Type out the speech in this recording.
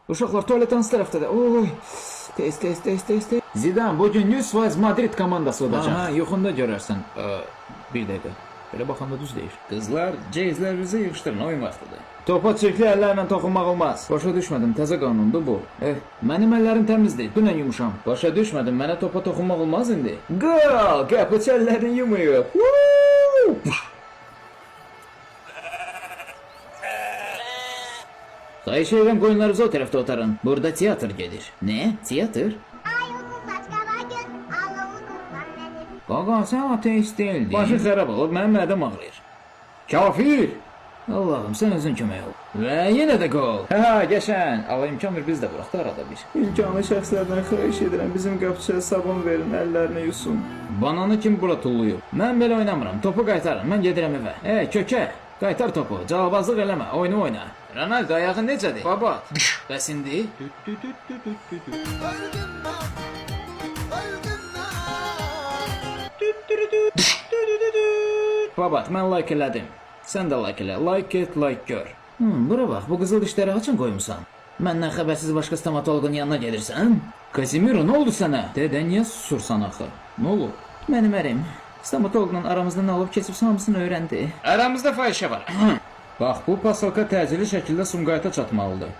Uşaqlar, tualet hansı tərəfdədir? Oy. Tez, tez, tez, tez, tez. Zidane bugün 100% Madrid komandası udacaq. Aha, yoxunda görərsən. Bir dəqiqə. Belə baxanda düz deyir. Qızlar, ceyizlərinizi yığışdırın, oyun vaxtıdır. Topa çirkli əllərlə toxunmaq olmaz. Başa düşmədim, təzə qanundur bu. Eh, mənim əllərim təmizdir, dünən yumuşam. Başa düşmədim, mənə topa toxunmaq olmaz indi. Gol! Qapıçı əllərini yumayıb. Woo! Xahiş edirəm qoyunlarınızı o tərəfdə otarın. Burada teatr gedir. Nə? Teatr? Ay uzun saç kara göz, Allah'ı kurban benim. Qaqa, sən ateist deyildin. Başı xarab olub, mənim mədəm ağrıyır. Kafir! Allahım, sən özün kömək ol. Və yenə də gol. Hə, qəşəng. Allah imkan ver biz də vuraq da arada bir. İmkanlı şəxslərdən xahiş edirəm bizim qapıçıya sabun verin, əllərini yusun. Bananı kim bura tullayıb? Mən belə oynamıram. Topu qaytarın. Mən gedirəm evə. Ey kökə, qaytar topu. Cavabazlıq eləmə. Oyunu oyna. Ronaldo ayağın necədir? Baba. Bəs indi? Babat, mən like elədim. Sən də like elə. Like et, like gör. Bura bax, bu qızıl dişləri haçan qoymusan? Məndən xəbərsiz başqa stomatoloqun yanına gedirsən? Casimiro, nə oldu sənə? Dədə, niyə susursan axı? Nə olub? Mənim ərim. Stomatoloqla aramızda nə olub keçibsə hamısını öyrəndi. Aramızda fahişə var. Bax, bu pasalka təcili şəkildə Sumqayıta çatmalıdır.